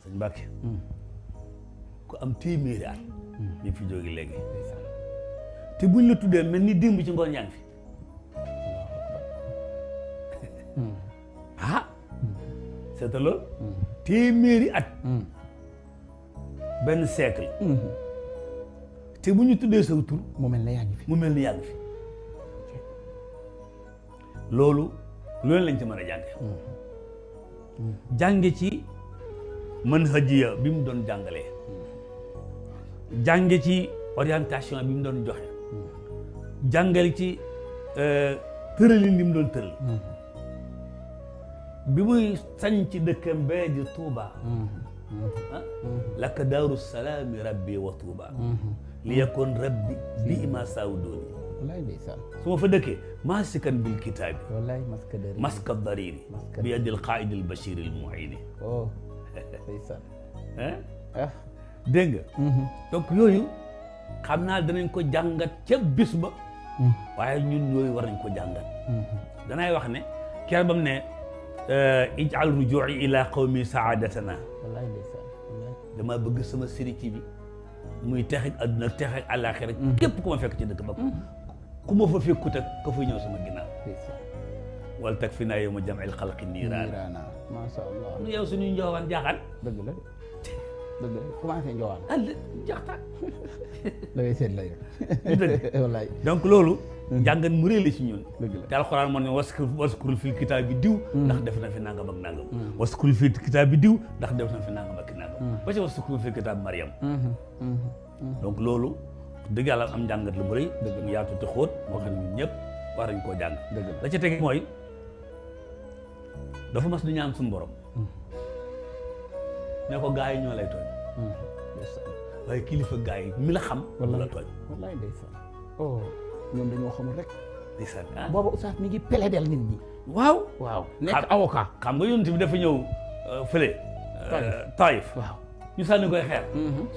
sëñ Mbàkke ku am téeméeri at ñu fi jóge léegi te buñ la tuddee mel ni démb ci ngoon yaa ngi fi ah c'est loolu téeméeri at benn siècle te bu ñu tuddee sa tur mu mel ne yaa ngi fi mu mel ni yaa ngi fi loolu lañ ci mën a jànge jànge ci manhajiya bi mu doon jàngalee jànge ci orientation bi mu doon joxe jàngale ci tëralin bi mu doon tëral bi muy sañ ci dëkkam bee di Tuuba laka daaru salaami rabbi wa Tuuba li yakun rabbi bi ma saawdooni wallaay ndeysaan su ma fa dëkkee maasikan bil kitaabi wallaay maska dariri bi yadil qaa'idi al bashir al mu'ini ndeysaan dégg nga donc yooyu xam naa danañ ko jàngat ca bis ba waaye ñun yooyu war nañ ko jàngat danay wax ne keer bam ne ij'al rujuu'i ila qawmi saadatana wallaay ndeysaan dama bëgg sama siriti bi muy texeg adduna texeg àllaaxira képp ku ma fekk ci dëkk ba ku ma fa fekkut ak ka fay ñëw sama ginnaaw wal tag fi naa yow ma jam'il xalqi niiraana masha Allah nu yow suñuy njoowaan jaaxal dëgg la commencé njoowaan jaxta da ngay seet la yow wallaay donc loolu njàngan mu réy la ci ñun dëgg la te alxuraan moo ne waskurul fil kitaab bi diw ndax def na fi nangam ak nangam waskurul fil kitaab bi diw ndax def na fi nangam ak nangam ba ci waskurul fil kitaab Maryam donc loolu dëgg yàlla am njàngat lu mu rëy mu yaatu te xóot moo xam ne ñun ñëpp war nañ koo jàng la ca tege mooy dafa mas di ñaan suñu borom ne ko gaa yi ñoo lay tooñ waaye kilifa gaa yi mi la xam wala la tooñ wallaay ndeysaan ñoom dañoo xamul rek ndeysaan booba oustaz mi ngi plaidel nit ñi waaw nekk avocat xam nga yonent bi dafa ñëw fële Taïf waaw ñu sànni koy xeer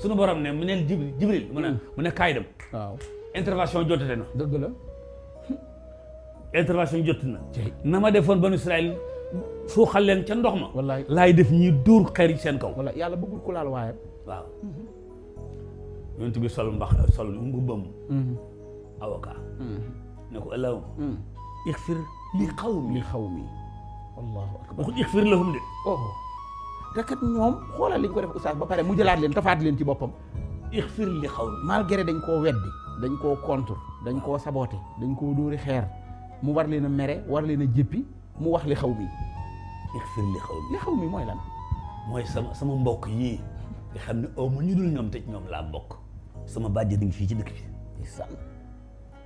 suñu borom ne mu neen Jibril mu ne kaay dem waaw intervention jotate na dëgg la intervention jot na ma defoon banu Israël suuxal leen ca ndox ma wallaay laay def ñuy dóor xeer yi seen kaw wallaay yàlla bëggul ku laal waayam waaw yonent bi sol mbubbam avocat ne ko allahumma ixfir li qawmi allahu akbar waxul ixfir lahum de te kat ñoom xoolal liñ ko def oustaz ba pare mu jëlaat leen tafaat leen ci boppam ixfir li qawmi malgré dañ koo weddi dañ koo contre dañ koo saboté dañ koo dóori xeer mu war leen a mere war leen a jëppi mu wax li xaw mi ixfir li qawmi li xaw mi mooy lan mooy sama mbokk yii nga xam ne aw ma ñu dul ñoom te ñoom laa bokk sama bàjjen a ngi fii ci dëkk bi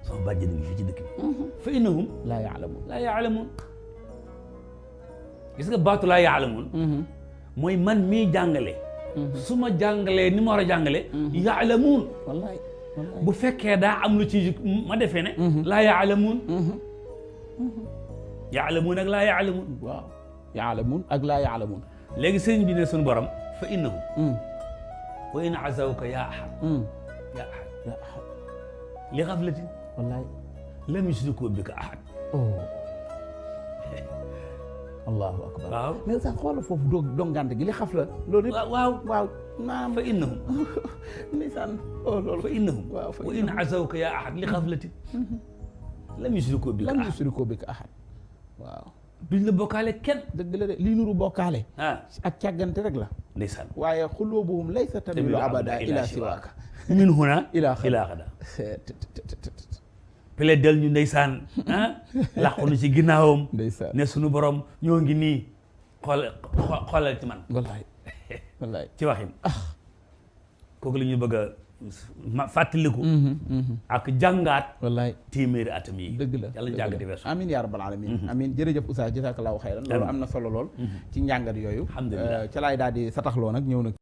sama bàjjen a ngi fii ci dëkk bi fa innahum laa yaalamuun gis nga baatu laa yaalamuun mooy man mii jàngale su ma jàngalee ni ma war a jàngale yaalamuun wallaay bu fekkee daa am lu ci ma defee ne laa yaalamuun yaalamuun ak laa yaalamuun waaw yaalamuun ak laa yaalamuun léegi sëriñ bi ne suñu borom fa innahum wa in azawka yaa ahad li xaflatin wallaay lam yusriku bika ahad allahu akbar waaw mais sax xoolal foofu dongante gi li xaf la loolu waaw naam fa innahum ndeysaan loolu fa innahum waaw wa in azawka yaa ahad li xaflatin lam yusriku bika ahad waaw duñ la bokkaale kenn dëgg la de lii nuru bokkaale ak càggante rek la ndeysaan waaye xulubuhum laysa tamilu abada ila siwaaka min huna ila xada pele del ñu ndeysaan làqu nu ci ginnaawam ndeysaan ne suñu borom ñoo ngi nii xoolal ci man wallaay ci waxin kooku la ñu bëgg a fàttaliku ak jàngaat wallaay téeméeri atam yi dëgg la yàlla jàngati weesu amiin yaa rabbal alamin amiin jërëjëf oustaz jazakallahu xayran loolu am na solo lool ci njàngat yooyu alhamdulillah ca laay daal di sataxloo nag ñëw nag